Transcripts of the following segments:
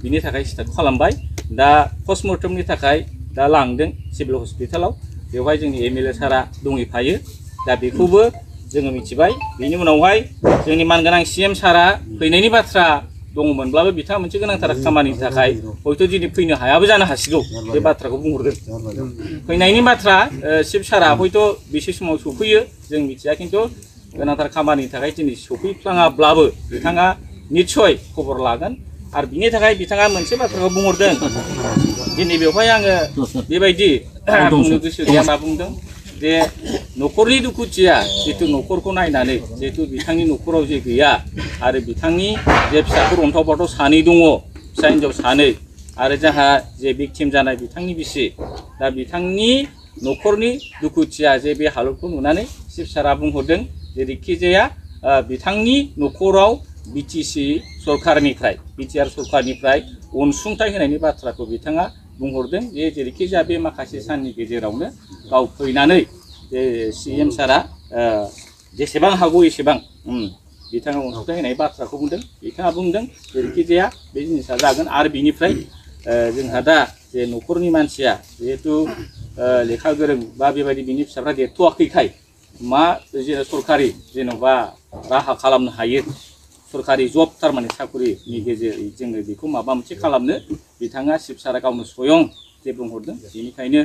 बिनि थाखाय स्टार्ट खालामबाय दा पस्टमर्टमनि थाखाय दा लांदों सिभिल हस्पिटालाव बेवहाय जोंनि एमएलए सारा दंहैफायो दा बेखौबो जोङो मिथिबाय बिनि उनावहाय जोंनि मानगोनां सीएम सारा फैनायनि बाथ्रा दङमोनब्लाबो बिथाङा मोनसे गोनांथार खामानिनि थाखाय हयथ' दिनै फैनो हायाबो जानो हासिगौ बे बाथ्राखौ बुंहरदों फैनायनि बाथ्रा सीएम सारा हयथ' बेसे समाव सफैयो जों मिथिया खिन्थु गोनांथार खामानिनि थाखाय दिनै सफैफ्लाङाब्लाबो बिथाङा निस्सय खबर लागोन आरो बिनि थाखाय बिथाङा मोनसे बाथ्राखौ बुंहरदों दिनै बेवहाय आङो बेबायदि बुंनो गोसो गैया मा बुंदों जे न'खरनि दुखुथिया जितु न'खरखौ नायनानै जितु बिथांनि न'खराव जे गैया आरो बिथांनि जे फिसाफोर अन्थाव बाथाव सानै दङ फिसा हिन्जाव सानै आरो जोंहा जे भिक्टिम जानाय बिथांनि बिसि दा बिथांनि न'खरनि दुखुथिया जे बे हालोदखौ नुनानै चिफ सारा बुंहरदों जेरैखिजाया बिथांनि न'खराव बिटिसि सरकारनिफ्राय बिटिआर सरकारनिफ्राय अनसुंथाइ होनायनि बाथ्राखौ बिथाङा बुंहरदों जे जेरैखिजाया बे माखासे साननि गेजेरावनो गाव फैनानै जे सीएम सारा जेसेबां हागौ एसेबां बिथाङा अनसुंथाइ होनाय बाथ्राखौ बुंदों बिथाङा बुंदों जेरैखिजाया बे जिनिसा जागोन आरो बिनिफ्राय जोंहा दा जे न'खरनि मानसिया जिहेतु लेखा गोरों बा बेबायदि बिनि फिसाफ्रा देरथ'वाखैखाय मा सरकारि जेन'बा राहा खालामनो हायो सरकारि जब थारमाने साख्रिनि गेजेरै जोङो बेखौ माबा मोनसे खालामनो बिथाङा चिफ सारा गावनो स्वयं जे बुंहरदों बेनिखायनो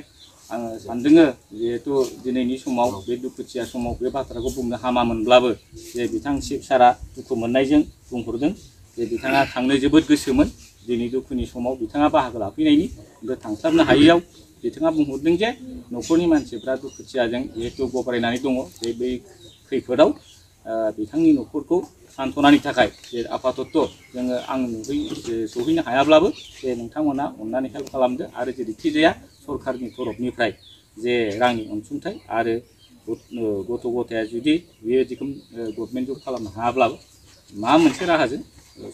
आङो सानदोङो जिहेतु दिनैनि समाव बे दुखुथिया समाव बे बाथ्राखौ बुंनो हामामोनब्लाबो जे बिथां चिफ सारा दुखु मोननायजों बुंहरदों जे बिथाङा थांनो जोबोद गोसोमोन दिनै दुखुनि समाव बिथाङा बाहागो लाफैनायनि बे थांस्लाबनो हायैयाव बिथाङा बुंहरदों जे न'खरनि मानसिफ्रा दुखुथियाजों जिहेतु गब्रायनानै दङ जे बै खैफोदाव बिथांनि न'खरखौ सान्थ'नायनि थाखाय जे आपातत जोङो आं सहैनो हायाब्लाबो जे नोंथांमोना अननानै हेल्प खालामदो आरो जेरैखिजाया सरकारनि तरफनिफ्राय जे रांनि अनसुंथाइ आरो गथ' गथाया जुदि बेबायदिखौ गभर्नमेन्ट जब खालामनो हायाब्लाबो मा मोनसे राहाजों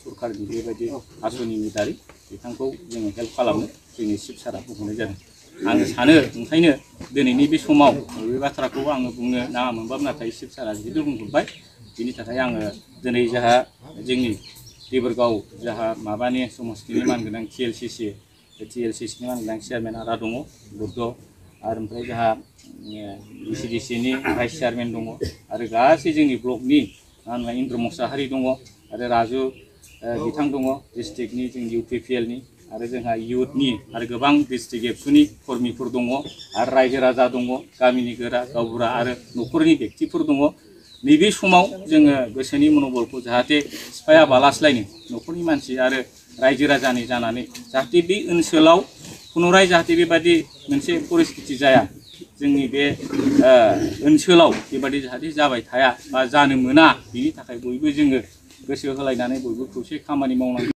सरकारनि बेबायदि आसनिनि दारै बिथांखौ जोङो हेल्प खालामनो जोंनि चिफ सारा बुंहरनाय जादों आङो सानो ओंखायनो दिनैनि बे समाव बे बाथ्राखौ आङो बुंनो नाङामोनबाबो नाथाय चिफ सारा जिहेतु बुंहरबाय बिनि थाखाय आङो दिनै जोंहा जोंनि देबोरगाव जोंहा माबानि समस्तिनि मानगोनां टिएलसिसिनि मानगोनां चेयारमेन आदा दङ बुद्ध आरो ओमफ्राय जोंहा इसिडिसिनि भाइस चेयारमेन दङ आरो गासै जोंनि ब्लकनि मा होनो इन्द्र मुसाहारि दङ आरो राजु बिथां दङ डिस्ट्रिक्टनि जोंनि इउपिपिएलनि आरो जोंहा इयुथनि आरो गोबां डिस्ट्रिक्ट एबसुनि कर्मिफोर दङ आरो रायजो राजा दङ गामिनि गोरा गावबुरा आरो न'खरनि बेक्तिफोर दङ नैबे समाव जोङो गोसोनि मनोबलखौ जाहाथे सिफायाबालासैनो न'खरनि मानसि आरो रायजो राजानि जानानै जाहाथे बे ओनसोलाव पुनराय जाहाथे बेबादि मोनसे परिस्थिति जाया जोंनि बे ओनसोलाव बेबादि जाहाथे जाबाय थाया बा जानो मोना बिनि थाखाय बयबो जोङो गोसो होलायनानै बयबो खौसे खामानि मावनांगौ